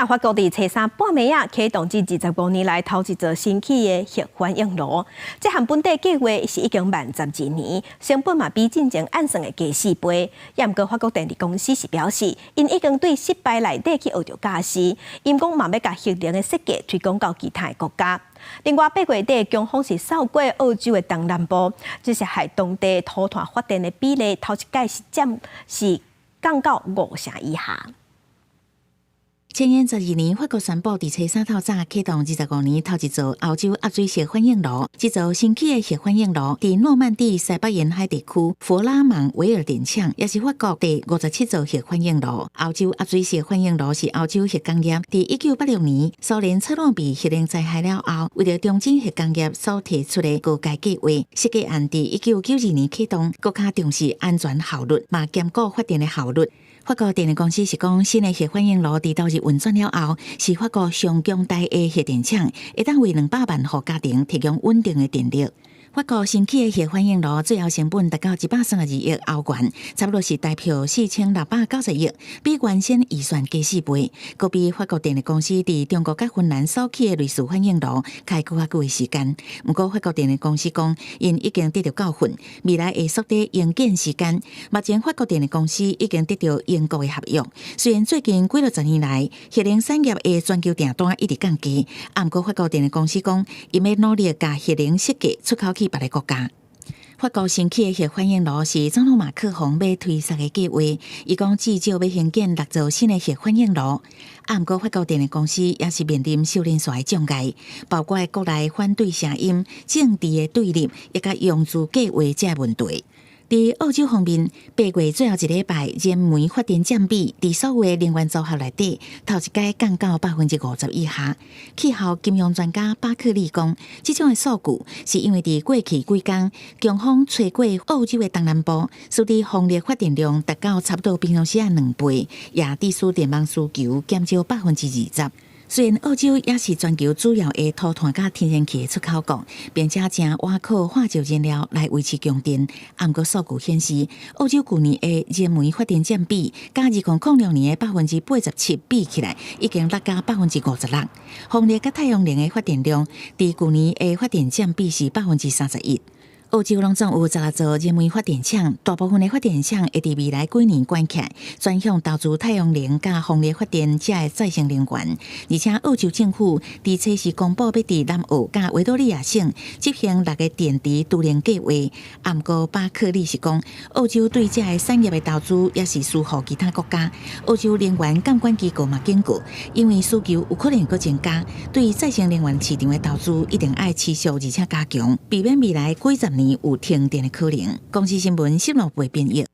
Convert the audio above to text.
啊，法國佇初三半暝仔啟動這25年來頭一座新起的核反應爐，這項本底計劃是已經慢12年，成本嘛比進前按算的加四倍。也毋過法國電力公司是表示，𪜶已經對失敗內底去學著教訓，𪜶講嘛欲共核能的設計推廣到其他的國家。另外，8月底強風是掃過澳洲的東南部，這是害當地塗炭發電的比例頭一擺是佔是降到五成以下。前年12年，法國宣布佇初三透早啟動25年頭一座歐洲壓水式反應爐。這座新起的核反應爐佇諾曼底西北沿海地區弗拉芒維爾電廠，也是法國第57座核反應爐。歐洲壓水式反應爐是歐洲核工業佇1986年蘇聯車諾比核能災害了後，為著重振核工業所提出的高階計劃。設計案佇1992年啟動，閣較重視安全效率，嘛兼顧發電的效率。法國電力公司是講，新的核反應爐佇投入運轉了後，是法國上強大的核電廠，會當為200萬戶家庭提供穩定的電力。法國新起的核反應爐最後成本達到132億歐元，差不多是台幣4690億，比原先預算加四倍。閣比法國電力公司佇中國佮芬蘭所起的類似反應爐開閣較久的時間。毋過法國電力公司講，𪜶已經得著教訓，未來會縮短營建時間。目前法國電力公司已經得著英國的合約。雖然最近幾落十年來，核能產業的全球訂單一直降低，毋過法國電力公司講，𪜶欲努力共核能設計出口去別个國家。法國新起的核反應爐是總統馬克宏欲推捒的計劃，伊講至少欲興建六座新的核反應爐。毋過法國電力公司也是面臨收連續的障礙，包括國內反對聲音、政治的對立，以及融資計劃這個問題。佇澳洲方面，8月最後一禮拜，燃煤發電佔比佇所有的能源組合內底，頭一擺降到50%以下。氣候金融專家巴克利講，這種的數據是因為佇過去幾工，強風吹過澳洲的東南部，使得風力發電量達到差不多平常時的2倍，也致使電網需求減少20%。雖然澳洲也是全球主要的塗炭佮天然氣的出口國，並且誠倚靠化石燃料來維持供電。毋過數據顯示，澳洲舊年的燃煤發電佔比，佮2006年的87%比起來，已經落到56%。風力佮太陽能的發電量，佇舊年的發電佔比是31%。澳洲攏總有16座燃煤發電廠，大部分的發電廠會佇未來幾年關起來，轉向投資太陽能佮風力發電這个再生能源。而且澳洲政府佇初時公布欲佇南澳佮維多利亞省執行六个電池儲能計劃。毋過巴克利是講，澳洲對這个產業的投資也是輸予其他國家。澳洲能源監管機構嘛警告，因為需求有可能閣增加，對再生能源市場的投資一定愛持續而且加強，避免未來幾十年有停電的可能。公視新聞，新聞部編譯。